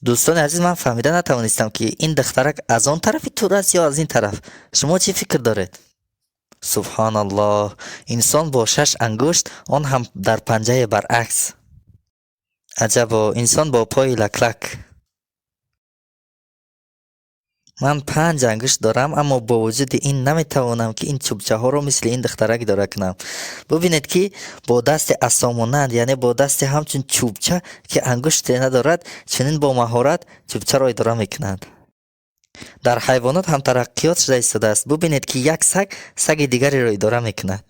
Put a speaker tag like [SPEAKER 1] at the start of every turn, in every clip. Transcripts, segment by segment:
[SPEAKER 1] Дӯстони азиз, ман фаҳмида натавонистам, ки ин духтарак аз он тарафи тур аст ё аз ин тараф. Шумо чӣ фикр доред? Субҳоналлоҳ, инсон бо шаш ангушт, он ҳам дар панҷаи баръакс. Аҷабо, инсон бо пои лаклак. Ман панҷ ангушт дорам, аммо бо вуҷуди ин наметавонам, ки ин чӯбчаҳоро мисли ин духтарак идора кунам. Бубинед, ки бо дасти асомонанд, яъне бо дасти ҳамчун чӯбча, ки ангуште надорад, чунин бо маҳорат чӯбчаро идора мекунад. Дар ҳайвонот ҳам тараққиёт шуда истодааст. Бубинед, ки як саг саги дигареро идора мекунад.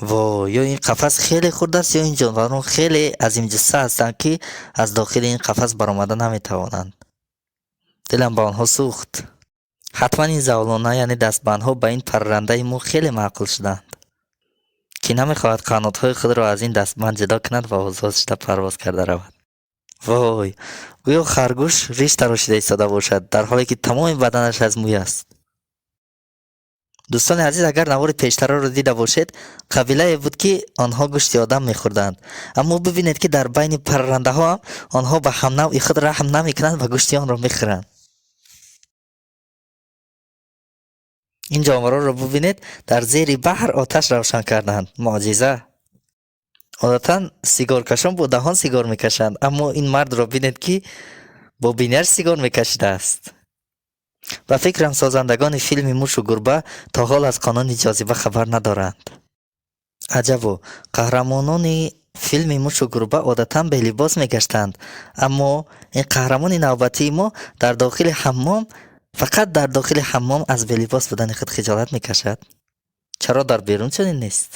[SPEAKER 1] Во, ё ин қафас хеле хурд аст, ё ин ҷонварон хеле азимҷусса ҳастанд, ки аз дохили ин қафас баромада наметавонанд. Дилам ба онҳо сӯхт. Ҳатман ин завлона, яъне дастбандҳо, ба ин паррандаи мо хеле маъқул шуданд, ки намехоҳад қанотҳои худро аз ин дастбанд ҷудо кунад ва озод шуда парвоз карда равад. Вой, гӯё харгӯш риш тарошида истода бошад, дар ҳоле ки тамоми баданаш аз мӯй аст. Дӯстони азиз, агар навори пештараро дида бошед, қабилае буд, ки онҳо гӯшти одам мехӯрданд. Аммо бибинед, ки дар байни паррандаҳо ҳам онҳо ба ҳамнавъи худ раҳм намекунанд ва гӯшти онро мехӯранд. Ин ҷонваронро бубинед, дар зери баҳр оташ равшан карданд. Муъҷиза. Одатан сигоркашон бо даҳон сигор мекашанд, аммо ин мардро бинед, ки бо бинияш сигор мекашидааст. Ба фикрам, созандагони филми «Мушу гурба» то ҳол аз қонуни ҷозиба хабар надоранд. Аҷабо, қаҳрамонони филми «Мушу гурба» одатан белибос мегаштанд, аммо ин қаҳрамони навбатии мо дар дохили ҳаммом, фақат дар дохили ҳаммом аз белибос будани худ хиҷолат мекашад. Чаро дар берун чунин нест?